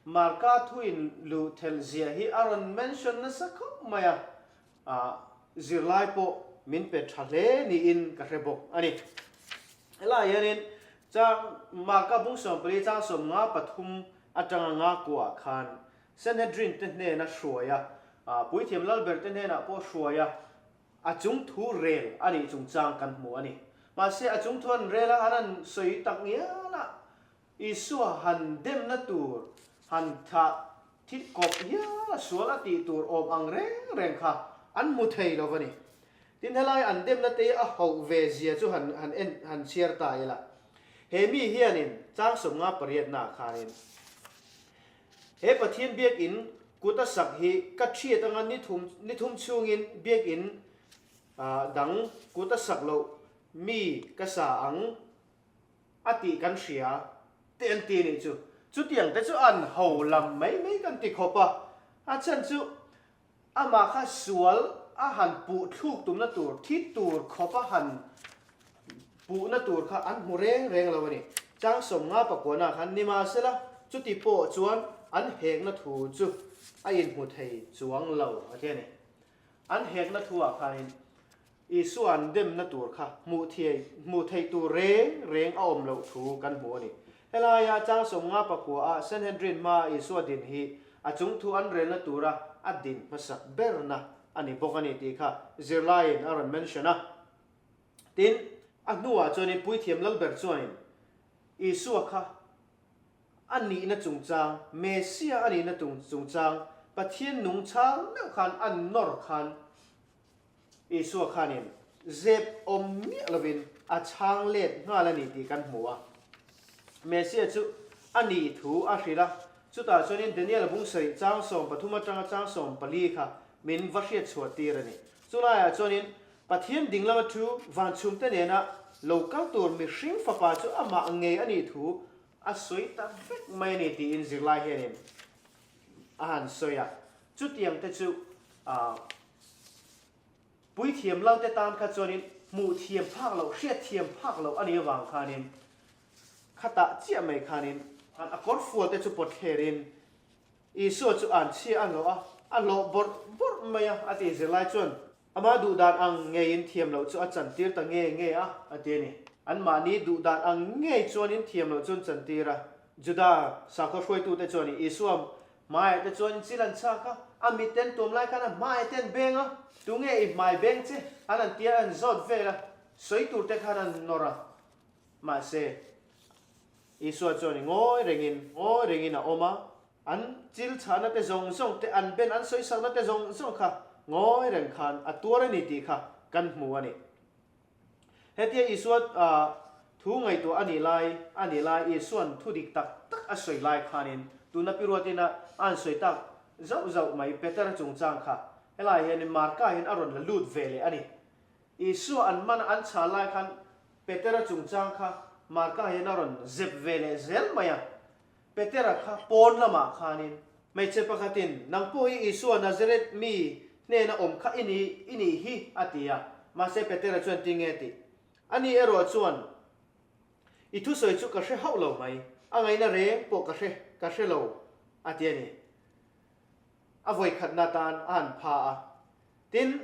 Marka thuin luh thelh ziah hi a rawn mention nasa khawp mai a, ah zirlai pawh min pe tha hle niin ka hre bawk a ni. Helaiah hianin chang Marka bung 14 chang 53 atanga nga kuah khan Sanhedrin te hnena hruai a, ah puithiam lalber te hnenah pawh hruai a, a chung thu rel a nih chungchang kan hmu a ni. Mahse a chung thu an rel a, an han sawi tak ngial a, Isua han demna tur han thah thil kawp hial a sual a tih tur awm ang reng reng kha an hmu thei lo va ni. Tin helai an demna te a hauh ve zia chu han han en han chhiar ta ila. He mi hianin chang 50 pariatnaah khanin he Pathian biakinn kut a sak hi ka thiat anga ni thum ni thum chhungin biakinn dang kut a sak loh mi ka sa ang A tih kan hria te an ti nih chu. Chutiang te chu an ho lam mai mai kan ti khawp a, a chhan chu amah kha sual a han puh thluk tumna tur, thi tur khawp a han puhna tur kha an hmu reng reng lo a ni. Chang 50 pakuana khan nimahsela chuti pawh chuan an hekna thu chu a inhmu thei chuang lo a ti a ni. An hekna thu-ah khanin Isua an demna tur kha hmuh thiai, hmuh theih tur reng reng a awm loh thu kan hmu a ni. Helaia chang 50 pakua ah Sanhedrin hmaa Isua din hi a chung thu an relna tura a din hmasak berna a ni bawk a ni tih kha zirlaiin a rawn mention a. Tin, a hnuah chuanin Puithiam Lalber chuanin Isua kha a nihna chungchang, Messia a nihna chungchang Pathian nung chhang meuh khan a nawr khan Isua khanin zep awm miah lovin a chhang let nghal a ni tih kan hmu a. Messia chu a nih thu a hrilh a, chutah chuanin Daniel bung sarih chang 13 atanga chang 14 kha min va hriat chhuah tir a ni. Chulaiah chuanin Pathian ding lama thu van chhumte nena lo kal tur mihring fapa chu amah ngei a nih thu a sawi ta vek mai a ni tiin zirlai hianin a han sawi a. Chutiang te chu Puithiam Lalte tan kha chuanin hmuh thiam phak loh, hriat thiam phak loh a nih avang khanin khatah chiah mai khanin a kawr fual te chu pawt thlerin Isua chu an chhia a hlawh a, a hlawh bawrh bawrh mai a, a tih zirlai chuan ama duh dan ang ngeiin thiam loh chu a chantir ta nge nge a, a ti a ni. Anmahni duh dan ang ngei chuanin thiam loh chu an chantir a, Juda sakhaw hruaitute chuanin Isua Hmaiah te chuan chil an chhak a, a mit ten tuam lai khan a hmaiah te an beng a, tunge i hmai beng che? An an tia an zawt vel a, sawi tur te khan an nawr a. Mahse, Isua chuan i ngawi rengin, ngawi rengin a awm a, an chil chhahna te zawng zawng te, an ben an sawisakna te zawng zawng kha ngawi reng khan a tuar a ni tih kha kan hmu a ni. Hetia Isua thu ngaihtuah a nih lai, a nih lai Isua'n thu dik tak tak a sawi lai khanin. Tuna pi ruatin a a han sawi tak zauh zauh mai Petera chungchang kha helai hianin Marka hian a rawn la lut ve leh a ni. Isua an man a an chhal lai khan Petera chungchang kha Marka hian a rawn zep ve leh zel mai a. Petera kha pawn lamah khanin hmeichhe pakhatin, Nang pawh hi Isua Nazareth mi hnena awm kha i ni, i nih hi, a ti a. Mahse Petera chuan tinge tih? Ani erawh chuan, I thusawi chu ka hre hauh lo mai, a ngaihna reng pawh ka hre, ka hre lo, a ti a ni. A vawikhatna tan a han pha a. Tin,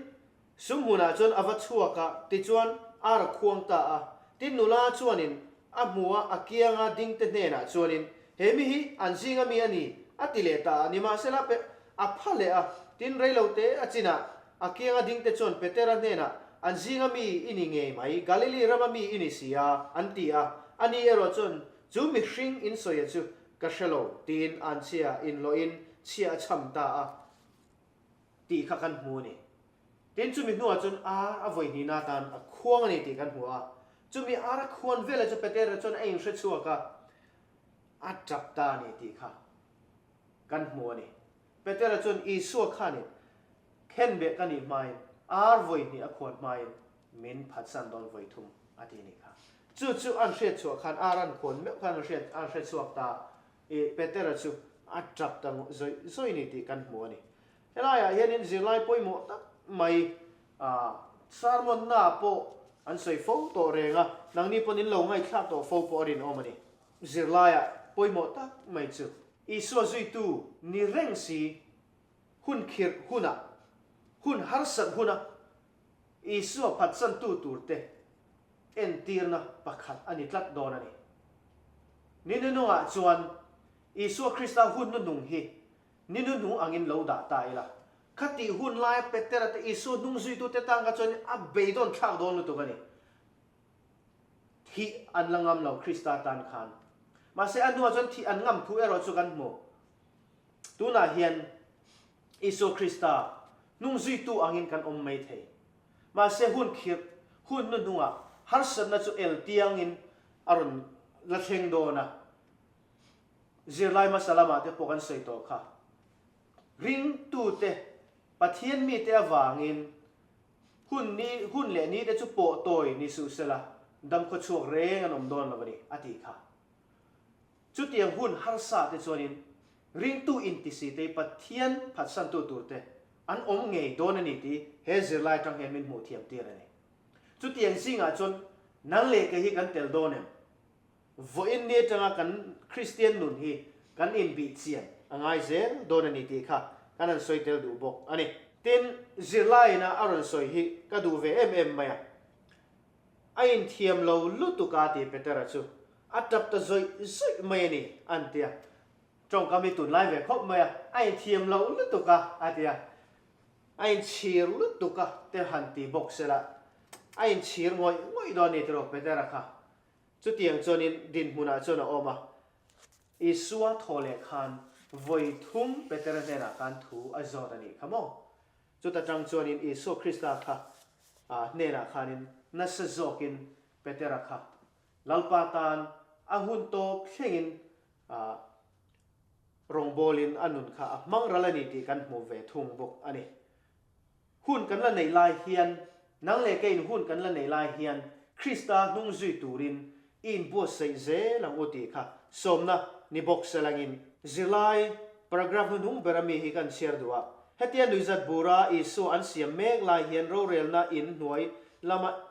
sum hmunah chuan a va chhuak a, tichuan ar a khuang ta a. Tin, nula chuanin a hmu a, a kianga dingte hnenah chuanin, He mi hi an zinga mi a ni, a ti leh ta a. Nimahsela, Pe a pha leh a. Tin, reilote a chinah a kianga dingte chuan Petera hnenah, An zinga mi i ni ngei mai, Galili rama mi i ni si a, an ti a. Ani erawh chuan, Chu mihring insawi chu ka hre lo, tiin anchhia inhlawhin chhia a chham ta a. Tih kha kan hmu a ni. Tin, chumi hnuah chuan ar a vawi hnihna atan a khuang a ni tih kan hmu a. Chumi ar a khuan velah chu Petera chuan a inhre chhuak a, a tap ta a ni tih kha kan hmu a ni. Petera chuan Isua khanin khenbeh ka nih hmain ar vawi hnih a khuan hmain min phatsan dawn vawi thum a ti nih kha. Chu chu an hriat chhuah khan ar an khuan meuh khan an hriat an hre chhuak ta I Petera chu a tap ta zawih zawih ni tih kan hmu a ni. Helaiah hianin zirlai pawimawh tak mai sermon na pawh an sawi fo tawh reng a, nangni pawn in lo ngaihthlak tawh fo pawh a rinawm a ni. Zirlaiah pawimawh tak mai chu Isua zuitu ni reng si hun khirh hunah, hun harsat huna Isua phatsantu turte entirna pakhat a ni tlat dawn a ni. Ni nunungah chuan Isua Krista hun nuhnung hi ni nuhnung angin lo dah ta ila. Khatih hun laia Petera te Isua hnung zuitute tan kha chuan a beidawn thlak dawn lutuk a ni. Thih an la ngam lo Krista tan khan. Mahse a hnuah chuan thih an ngam thu erawh chu kan hmu. Tunah hian Isua Krista hnung zuitu angin kan awm mai thei. Mahse hun khirh, hun hnuhnungah harsatna chu el tiangin a rawn la thleng dawn a. Zirlai hmasa lamah te pawh kan sawi tawh kha. Ringtute, Pathian mite avangin hun ni, hun leh ni te chu pawh tawi ni suh sela, damkhaw chhuak reng an awm dawn lo a ni, a tih kha. Chutiang hun harsa te chuanin ringtu intisitei Pathian phatsantu turte an awm ngei dawn a ni tih he zirlai atang hian min hmuh thiam tir a ni. Chutiang zingah chuan nang leh kei hi kan tel dawn em? Vawiin ni atanga kan Kristian nun hi kan inbih chian a ngai zel dawn a ni tih kha kan han sawi tel duh bawk a ni. Tin, zirlaiin a a rawn sawi hi ka duh ve em em mai a. A inthiam lo lutuk a ti Petera chu a tap ta zawih zawih mai a ni an ti a. Tawngkam hi tunlai ve khawp mai a, a inthiam lo lutuk a a ti a. A inchhir lutuk a te han ti bawk sela, a inchhir ngawih ngawih dawn a ni tiraw Petera kha. Chutiang chuanin dinhmunah chuan a awm a, Isua thaw leh khan vawi thum Petera hnenah khan thu a zawt a nih kha maw? Chuta tang chuanin Isua Krista kha hnenah khanin nasa zawkin Petera kha Lalpa tan a hun tawp thlengin rawngbawlin a nun kha a hmang ral a ni tih kan hmu ve thung bawk a ni. Hun kan la neih lai hian, nang leh keiin hun kan la neih lai hian Krista hnung zui turin i inbuatsaih zel ang u tih kha sawmna ni bawk selangin zirlai paragraph hnuhnung bera mi hi kan chhiar duh a. Hetia nuihzat bura Isua an siam mek lai hian rorelna in hnuai lama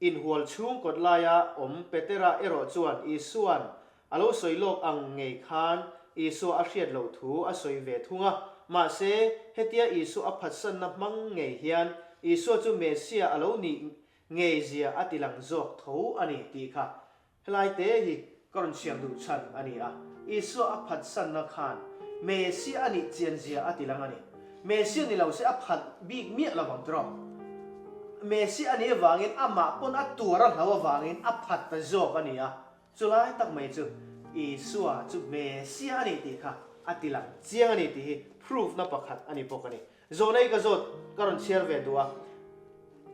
Inhual chhung kawt laia awm Petera erawh chuan Isua'n a lo sawi lawk ang ngei khan Isua a hriat loh thu a sawi ve thung a. Mahse, hetia Isua a phatsanna hmang ngei hian Isua chu Messiah a lo nih ngeizia a tilang zawk tho a ni tih kha Helai te hi ka rawn chhiar duh chhan a ni a, Isua a phatsanna khan Messia a nih chianzia a ti lang a ni. Messia ni lo se a phat bik miah lo vang tiraw? Messia a nih avangin amah pawn a tuar a hlo avangin a phat ta zawk a ni a, chulai tak mai chu Isua chu Messia a nih tih kha a ti lang chiang a ni tih hi proof na pakhat a ni bawk a ni. Zawhna hi ka zawt ka rawn chhiar ve duh a,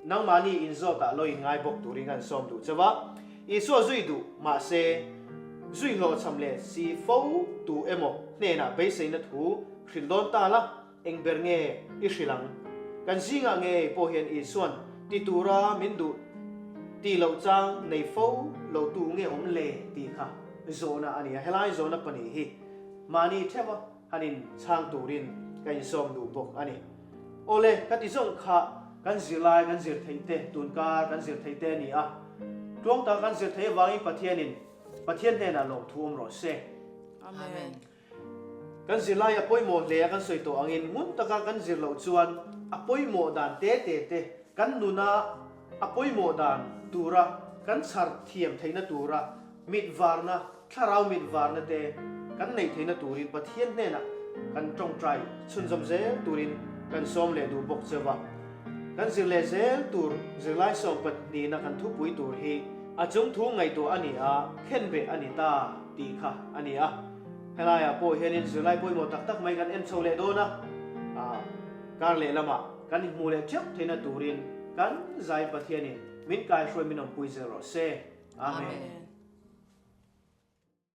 nangmahni inzawtah lo inngai bawk turin ka han sawm duh chauh a. Isua zui duh mahse. Zui hlawhchham leh si fo tu emaw hnenah beiseina thu hrilh dawn ta la, eng ber nge i hrilh ang? Kan zingah ngei pawh hian Isua'n ti tura min duh tih loh chang nei fo lo tu nge awm le tih kha zawhna a ni a, helai zawhna pahnih hi mahni theuha han in chhang turin ka insawm duh bawk a ni. Awle, ka ti zawng kha kan zirlai kan zir theih te, tunkar kan zir theih te a ni a. Tluang taka kan zir theih avangin Pathianin Pathian hnenah lawmthu awm rawh se.
Amen.
Kan zirlai a pawimawh hle a kan sawi tawh angin ngun taka kan zir loh chuan a pawimawh dan te te te kan nuna a pawimawh dan tura kan chhar thiam theihna tura mit varna, thlarau mit varna te kan neih theihna turin Pathian hnenah kan tawngtai chhunzawm zel turin kan sawm leh duh bawk cheu va. Kan zir leh zel tur zirlai sawm pahnihna kan thupui tur hi a chung thu ngaihtuah a ni a, khenbeh a ni ta tih kha a ni a. Helaiah pawh hianin zirlai pawimawh tak tak mai kan en chho leh dawn a, kar lehlamah kan inhmuh leh theuh theihna turin kan zai Pathianin min kaihruai min awmpui zel rawh se. Amen.